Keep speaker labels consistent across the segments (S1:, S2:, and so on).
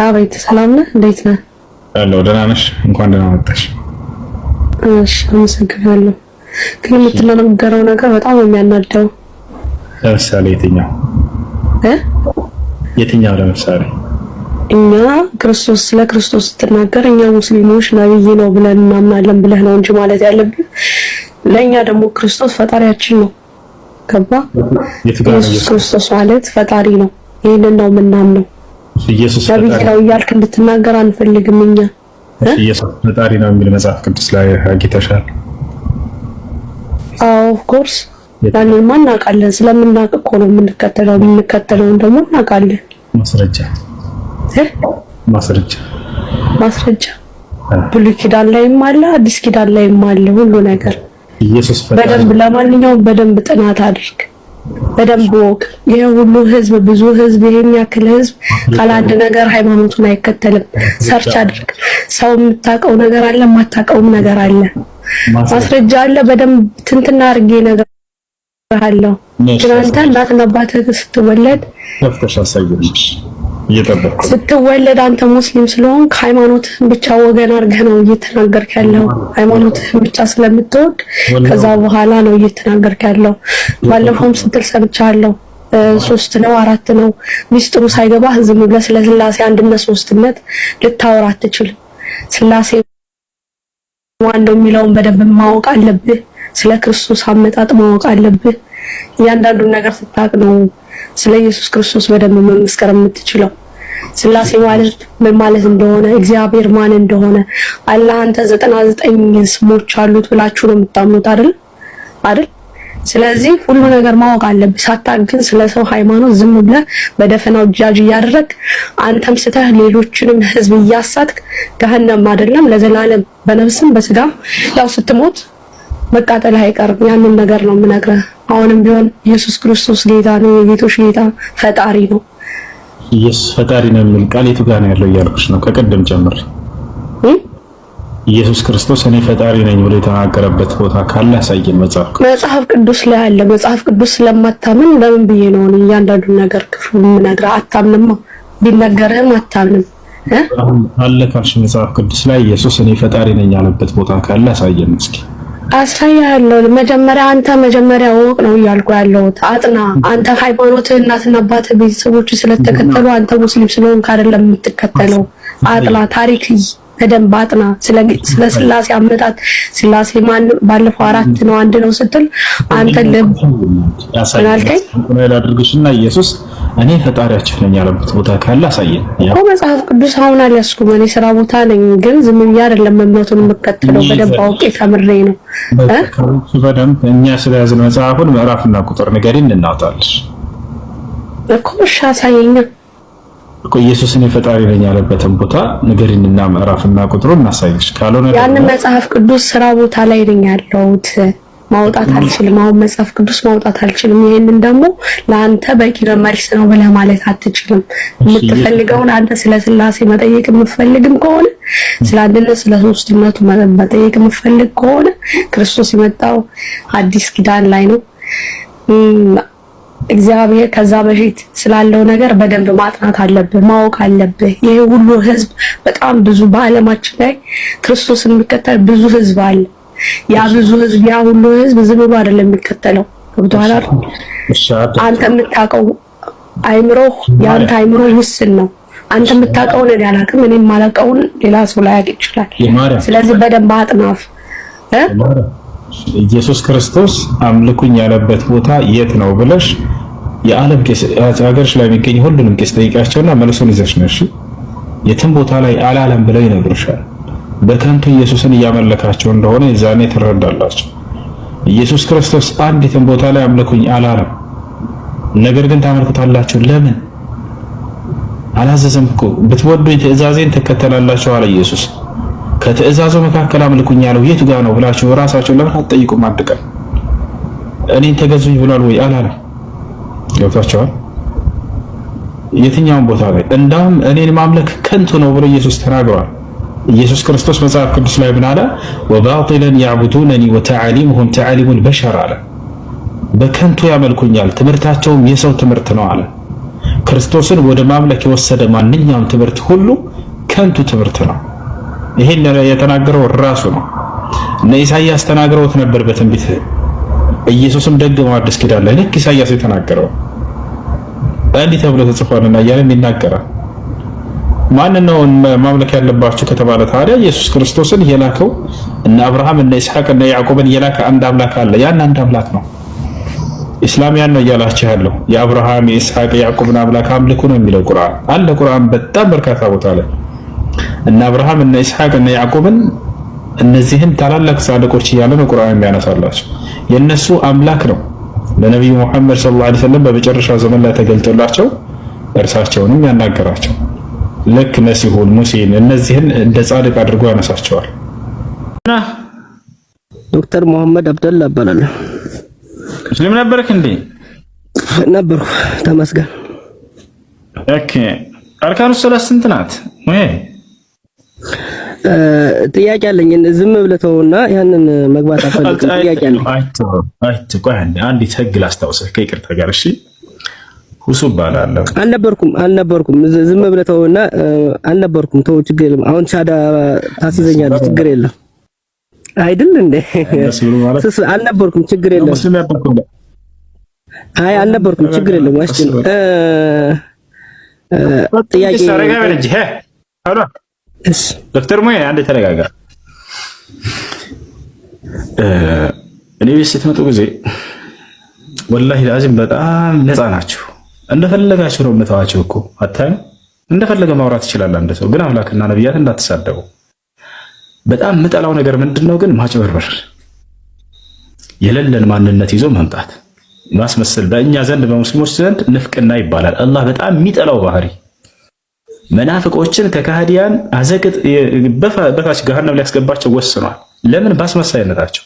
S1: አቤት፣ ሰላም ነህ? እንዴት ነህ?
S2: አለሁ። ደህና ነሽ? እንኳን ደህና መጣሽ።
S1: እሺ፣ አመሰግናለሁ። ግን የምትናገረው ነገር በጣም ነው የሚያናደው።
S2: ለምሳሌ የትኛው
S1: እ
S2: የትኛው? ለምሳሌ
S1: እኛ ክርስቶስ ስለ ክርስቶስ ስትናገር እኛ ሙስሊሞች ነብይ ነው ብለን እናምናለን ብለህ ነው እንጂ ማለት ያለብህ። ለእኛ ደግሞ ክርስቶስ ፈጣሪያችን ነው። ገባ?
S2: የቱ ጋር ነው?
S1: ኢየሱስ ክርስቶስ ማለት ፈጣሪ ነው። ይህንን ነው የምናምነው።
S2: ኢየሱስ
S1: ነብይ
S2: ፈጣሪ
S1: ነው እያልክ እንድትናገር አንፈልግም እኛ።
S2: ኢየሱስ ፈጣሪ ነው የሚል መጽሐፍ ቅዱስ ላይ አግኝተሻል?
S1: አዎ፣ of course፣ ያንንማ እናውቃለን። ስለምናውቅ እኮ ነው የምንከተለው። የምንከተለውን ደግሞ እናውቃለን።
S2: ማስረጃ።
S1: እ
S2: ማስረጃ።
S1: ማስረጃ ብሉይ ኪዳን ላይም አለ፣ አዲስ ኪዳን ላይም አለ ሁሉ ነገር።
S2: ኢየሱስ ፈጣሪ
S1: በደንብ ለማንኛውም በደንብ ጥናት አድርግ፣ በደንብ እወቅ። ይሄ ሁሉ ህዝብ፣ ብዙ ህዝብ፣ ይሄን ያክል ህዝብ ካለ አንድ ነገር ሃይማኖቱን አይከተልም። Search አድርግ። ሰው የምታውቀው ነገር አለ፣ የማታውቀውም ነገር አለ። ማስረጃ አለ። በደንብ ትንትና አድርጌ ነገር አለው። ግን አንተ እናትና አባትህ ስትወለድ
S2: ከፍተሽ አሳይልሽ፣ እየጠበቅኩ ነው።
S1: ስትወለድ አንተ ሙስሊም ስለሆንክ ሃይማኖትህን ብቻ ወገን አድርገህ ነው እየተናገርክ ያለው። ሃይማኖትህን ብቻ ስለምትወድ ከዛ በኋላ ነው እየተናገርክ ያለው። ባለፈውም ስትል ሰምቻለሁ። ሶስት ነው፣ አራት ነው፣ ሚስጥሩ ሳይገባህ ዝም ብለህ ስለ ስላሴ አንድነት ሶስትነት ልታወራ አትችልም። ስላሴ ማን ነው የሚለውን በደንብ ማወቅ አለብህ። ስለ ክርስቶስ አመጣጥ ማወቅ አለብህ። እያንዳንዱን ነገር ስታውቅ ነው ስለ ኢየሱስ ክርስቶስ በደንብ መመስከር የምትችለው። ስላሴ ማለት ምን ማለት እንደሆነ፣ እግዚአብሔር ማን እንደሆነ፣ አላህ አንተ 99 ስሞች አሉት ብላችሁ ነው የምታምኑት፣ አይደል? አይደል? ስለዚህ ሁሉ ነገር ማወቅ አለብህ። ሳታውቅ ግን ስለ ሰው ሃይማኖት ዝም ብለህ በደፈናው ጃጅ እያደረግ አንተም ስተህ ሌሎችንም ህዝብ እያሳትክ ገሀነም አይደለም ለዘላለም በነፍስም በስጋም ያው ስትሞት መቃጠል አይቀርም። ያንን ነገር ነው የምነግርህ። አሁንም ቢሆን ኢየሱስ ክርስቶስ ጌታ ነው፣ የጌቶች ጌታ ፈጣሪ ነው።
S2: ኢየሱስ ፈጣሪ ነው የሚል ቃል የቱ ጋር ነው ያለው እያልኩሽ ነው ከቅድም ጀምሬ። ኢየሱስ ክርስቶስ እኔ ፈጣሪ ነኝ ብሎ የተናገረበት ቦታ ካለ ያሳየን መጽሐፍ ቅዱስ።
S1: መጽሐፍ ቅዱስ ላይ አለ። መጽሐፍ ቅዱስ ስለማታምን ለምን ብዬ ነው እኔ እያንዳንዱን ነገር ክፍሉ የምነግርህ? አታምንማ፣ ቢነገርህም አታምንም እ
S2: አሁን አለ ካልሽ መጽሐፍ ቅዱስ ላይ ኢየሱስ እኔ ፈጣሪ ነኝ ያለበት ቦታ ካለ ያሳየን እስኪ።
S1: አሳያለሁ። መጀመሪያ አንተ መጀመሪያ እወቅ ነው እያልኩ ያለሁት። አጥና። አንተ ሃይማኖትህ እናትና አባትህ ቤተሰቦች ስለተከተሉ አንተ ሙስሊም ስለሆንክ አይደለም የምትከተለው። አጥና፣ ታሪክ በደንብ አጥና። ስለ ስላሴ አመጣጥ፣ ስላሴ ማን፣ ባለፈው አራት ነው አንድ ነው ስትል አንተ ልብ ምን አልከኝ?
S2: ላድርግሽና ኢየሱስ እኔ ፈጣሪያችሁ ነኝ ያለበት ቦታ ካለ አሳየን።
S1: እኮ መጽሐፍ ቅዱስ አሁን አልያዝኩም። እኔ ስራ ቦታ ነኝ፣ ግን ዝም ብዬ አይደለም እምነቱን የምከተለው፣ በደንብ አውቄ ተምሬ ነው።
S2: በደንብ እኛ ስለያዝን መጽሐፉን ምዕራፍና ቁጥር ንገሪን እናውጣለሽ።
S1: እኮ እሺ አሳየኛ።
S2: እኮ ኢየሱስ እኔ ፈጣሪ ነኝ ያለበትን ቦታ ንገሪንና ምዕራፍና ቁጥሩን እናሳይሽ። ካልሆነ
S1: ያንን መጽሐፍ ቅዱስ ስራ ቦታ ላይ ነኝ ያለሁት፣ ማውጣት አልችልም። አሁን መጽሐፍ ቅዱስ ማውጣት አልችልም። ይሄንን ደግሞ ለአንተ በቂ መልስ ነው ብለህ ማለት አትችልም። የምትፈልገውን አንተ ስለ ስላሴ መጠየቅ የምትፈልግም ከሆነ፣ ስለ አንድነት ስለ ሶስትነቱ መጠየቅ የምትፈልግ ከሆነ፣ ክርስቶስ የመጣው አዲስ ኪዳን ላይ ነው። እግዚአብሔር ከዛ በፊት ስላለው ነገር በደንብ ማጥናት አለብህ፣ ማወቅ አለብህ። ይሄ ሁሉ ህዝብ በጣም ብዙ፣ በዓለማችን ላይ ክርስቶስን የሚከተል ብዙ ህዝብ አለ። ያ ብዙ ህዝብ፣ ያ ሁሉ ህዝብ ዝም ብሎ አይደለም የሚከተለው። ገብቶሃል አይደል? አንተ የምታውቀው አይምሮ፣ የአንተ አይምሮ ውስን ነው። አንተ የምታውቀውን እኔ አላውቅም፣ እኔ የማላውቀውን ሌላ ሰው ላያውቅ ይችላል። ስለዚህ በደንብ አጥናፍ።
S2: ኢየሱስ ክርስቶስ አምልኩኝ ያለበት ቦታ የት ነው ብለሽ የዓለም ቄስ፣ ሀገርሽ ላይ የሚገኝ ሁሉንም ቄስ ጠይቂያቸውና መልሱን ይዘሽ ነው። እሺ፣ የትም ቦታ ላይ አላለም ብለው ይነግሩሻል። በከንቱ ኢየሱስን እያመለካቸው እንደሆነ የዛኔ ትረዳላችሁ። ኢየሱስ ክርስቶስ አንዲትም ቦታ ላይ አምልኩኝ አላለም። ነገር ግን ታመልኩታላችሁ። ለምን አላዘዘም እኮ። ብትወዱኝ ትእዛዜን ትከተላላችሁ አለ ኢየሱስ። ከትእዛዙ መካከል አምልኩኝ ያለው የቱ ጋር ነው ብላችሁ ራሳችሁ ለምን አትጠይቁም? አንድ ቀን እኔን ተገዙኝ ብሏል ወይ? አላለም። ገብቷቸዋል። የትኛውን ቦታ ላይ እንዳውም እኔን ማምለክ ከንቱ ነው ብሎ ኢየሱስ ተናግሯል። ኢየሱስ ክርስቶስ መጽሐፍ ቅዱስ ላይ ምን አለ? وباطلا يعبدونني وتعاليمهم تعاليم البشر አለ። በከንቱ ያመልኩኛል፣ ትምህርታቸውም የሰው ትምህርት ነው አለ። ክርስቶስን ወደ ማምለክ የወሰደ ማንኛውም ትምህርት ሁሉ ከንቱ ትምህርት ነው። ይሄን የተናገረው ራሱ ነው። እነ ኢሳይያስ ተናግረውት ነበር በትንቢት። ኢየሱስም ደግሞ አዲስ ኪዳን ላይ ልክ ኢሳይያስ የተናገረው እንዲህ ተብሎ ተጽፏልና እያለም ይናገራል። ማን ነው ማምለክ ያለባችሁ ከተባለ ታዲያ ኢየሱስ ክርስቶስን የላከው እነ አብርሃም እነ ይስሐቅ እነ ያዕቆብን የላከ አንድ አምላክ አለ። ያን አንድ አምላክ ነው። ኢስላም ያን ነው እያላችሁ ያለው። የአብርሃም የይስሐቅ የያዕቆብን አምላክ አምልኩ ነው የሚለው ቁርአን አለ። ቁርአን በጣም በርካታ ቦታ ላይ እነ አብርሃም እነ ይስሐቅ እነ ያዕቆብን እነዚህን ታላላቅ ጻድቆች እያለ ነው ቁርአን የሚያነሳላቸው። የእነሱ አምላክ ነው ለነቢዩ ሙሐመድ صلى الله عليه وسلم በመጨረሻ ዘመን ላይ ተገልጦላቸው እርሳቸውንም ያናገራቸው ልክ መሲሁን፣ ሙሴን እነዚህን እንደ ጻድቅ አድርጎ ያነሳቸዋል።
S3: ዶክተር መሐመድ አብደላ እባላለሁ።
S2: ሙስሊም ነበርክ እንዴ?
S3: ነበርኩ፣ ተመስገን።
S2: Okay። أركان الصلاة ስንት ናት?
S3: ጥያቄ አለኝ። ዝም ብለህ ተውና ያንን መግባት አልፈልግም። ጥያቄ አለኝ።
S2: ቆይ አንዲት ህግ ላስታውስህ ከይቅርታ ጋር እሺ። ሁሱ እባላለሁ።
S3: አልነበርኩም። ዝም ብለህ ተውና አልነበርኩም። ተው፣ ችግር የለም። አሁን ሻዳ ታስይዘኛለህ፣ ችግር የለም። አይደል እንዴ? አልነበርኩም፣ ችግር የለም። አይ አልነበርኩም፣ ችግር የለም። ዋሽ ጥያቄ
S2: ዶክተር ሙዬ አንዴ ተረጋጋ። እኔ ቤት ስትመጡ ጊዜ ወላሂ ላዚም በጣም ነፃ ናችሁ። እንደፈለጋችሁ ነው የምተዋችሁ እኮ አታዩም? እንደፈለገ ማውራት ይችላል አንድ ሰው። ግን አምላክና ነቢያት እንዳትሳደቡ። በጣም የምጠላው ነገር ምንድን ነው ግን? ማጭበርበር፣ የሌለን ማንነት ይዞ መምጣት፣ ማስመሰል። በእኛ ዘንድ በሙስሊሞች ዘንድ ንፍቅና ይባላል። አላህ በጣም የሚጠላው ባህሪ መናፍቆችን ከካህዲያን አዘቅጥ በታች ገሃነም ሊያስገባቸው ወስኗል። ለምን? ባስመሳይነታቸው።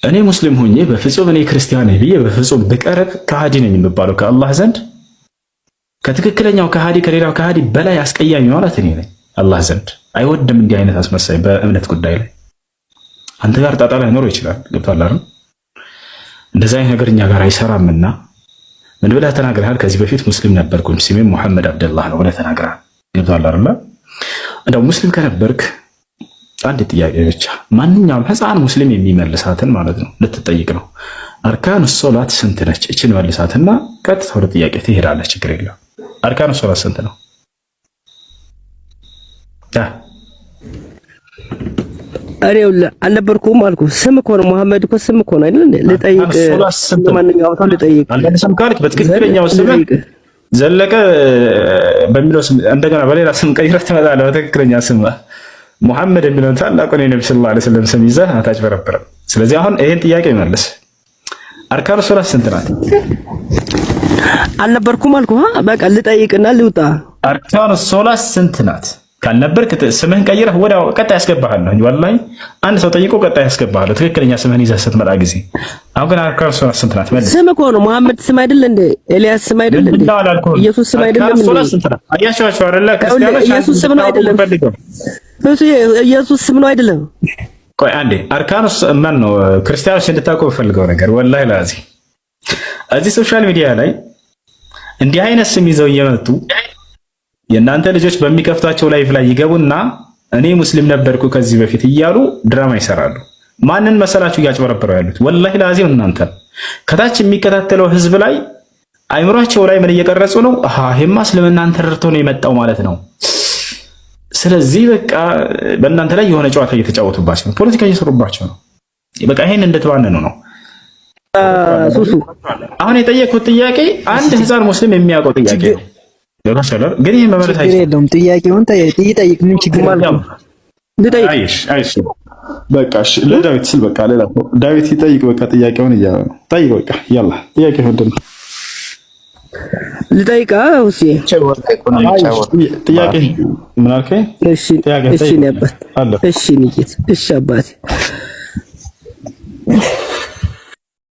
S2: እኔ ሙስሊም ሆኜ በፍጹም እኔ ክርስቲያን ነኝ ብዬ በፍጹም ብቀርብ ከሃዲ ነኝ የምባለው ከአላህ ዘንድ። ከትክክለኛው ከሃዲ ከሌላው ከሃዲ በላይ አስቀያሚ ማለት እኔ ነኝ አላህ ዘንድ። አይወድም እንዲህ አይነት አስመሳይ በእምነት ጉዳይ ላይ። አንተ ጋር ጣጣ ላይኖረው ይችላል። ገብቶሃል አይደል? እንደዚህ አይነት ነገር እኛ ጋር አይሰራምና ምን ብለህ ተናግረሃል? ከዚህ በፊት ሙስሊም ነበርኩኝ ስሜም ሙሐመድ አብደላህ ነው ብለህ ተናግረሃል። ገብቶሃል አይደል? እንደው ሙስሊም ከነበርክ አንድ ጥያቄ ብቻ ማንኛውም ሕፃን ሙስሊም የሚመልሳትን ማለት ነው ልትጠይቅ ነው። أركان الصلاة ስንት ነች? እችን መልሳትና ቀጥታ ወደ ጥያቄ ትሄዳለህ። ችግር የለም። أركان الصلاة ስንት ነው?
S3: እኔ አልነበርኩም አልኩህ። ስም እኮ ነው መሐመድ እኮ ስም እኮ ነው አይደል? ልጠይቅ፣ ማንኛውም ሰው ልጠይቅ።
S2: አንዳንድ ስም ካልክ በትክክለኛው ስም ዘለቀ በሚለው ስም እንደገና በሌላ ስም ቀይረህ ትመጣለህ። በትክክለኛ ስም ሙሐመድ የሚለውን ታላቁን የነቢ صلى الله عليه وسلم ስም ይዘህ አታጭበረብርም። ስለዚህ አሁን ይሄን ጥያቄ መልስ። أركان الصلاة ስንት ናት?
S3: አልነበርኩም አልኩህ። በቃ ልጠይቅና ልውጣ።
S2: أركان الصلاة ስንት ናት? ካልነበርክ ስምህን ቀይረህ ወዲያው ቀጣይ ያስገባሃለሁ። والله አንድ ሰው ጠይቆ ቀጣይ ያስገባሃለሁ፣ ትክክለኛ ስምህን ይዘህ ስትመጣ ጊዜ። አሁን ግን أركان الصلاة ስንት ናት? መልስ።
S3: ስም እኮ ነው መሐመድ ስም አይደል እንዴ? ኤልያስ ስም አይደል እንዴ? ኢየሱስ ስም አይደለም እንዴ?
S2: አያቸዋቸው አይደለ? ክርስቲያኖች
S3: ኢየሱስ ስም ነው አይደለም? ኢየሱስ ስም ነው አይደለም?
S2: ቆይ አንዴ أركان ማን ነው? ክርስቲያኖች እንድታውቁ የምፈልገው ነገር والله العظيم እዚህ social media ላይ እንዲህ አይነት ስም ይዘው እየመጡ የእናንተ ልጆች በሚከፍቷቸው live ላይ ይገቡና እኔ ሙስሊም ነበርኩ ከዚህ በፊት እያሉ ድራማ ይሰራሉ። ማንን መሰላችሁ እያጭበረበረው ያሉት? والله العظيم እናንተ። ከታች የሚከታተለው ህዝብ ላይ አይምሯቸው ላይ ምን እየቀረጹ ነው? አሃ ይሄማ እስልምናን ተረድቶ ነው የመጣው ማለት ነው። ስለዚህ በቃ በእናንተ ላይ የሆነ ጨዋታ እየተጫወቱባቸው ነው፣ ፖለቲካ እየሰሩባቸው ነው። በቃ ይሄን እንደተባነኑ ነው።
S3: ሱሱ
S2: አሁን የጠየኩት ጥያቄ አንድ ህፃን ሙስሊም የሚያውቀው ጥያቄ ነው። ግን ይሄን መመለስ
S4: ችግር የለውም። ጥያቄውን ይጠይቅ፣ ምን ችግር አለው?
S5: በቃ እሺ፣ ለዳዊት ስል በቃ ሌላ ዳዊት ይጠይቅ። በቃ ጥያቄውን እያለ ነው። ጠይቅ በቃ ያላ ጥያቄ ምንድን ነው?
S3: ልጠይቃ ሁሴ
S5: ጥያቄ ምን አልከኝ?
S3: እሺ እሺ፣ ነበር እሺ፣ ንይት እሺ፣ አባቴ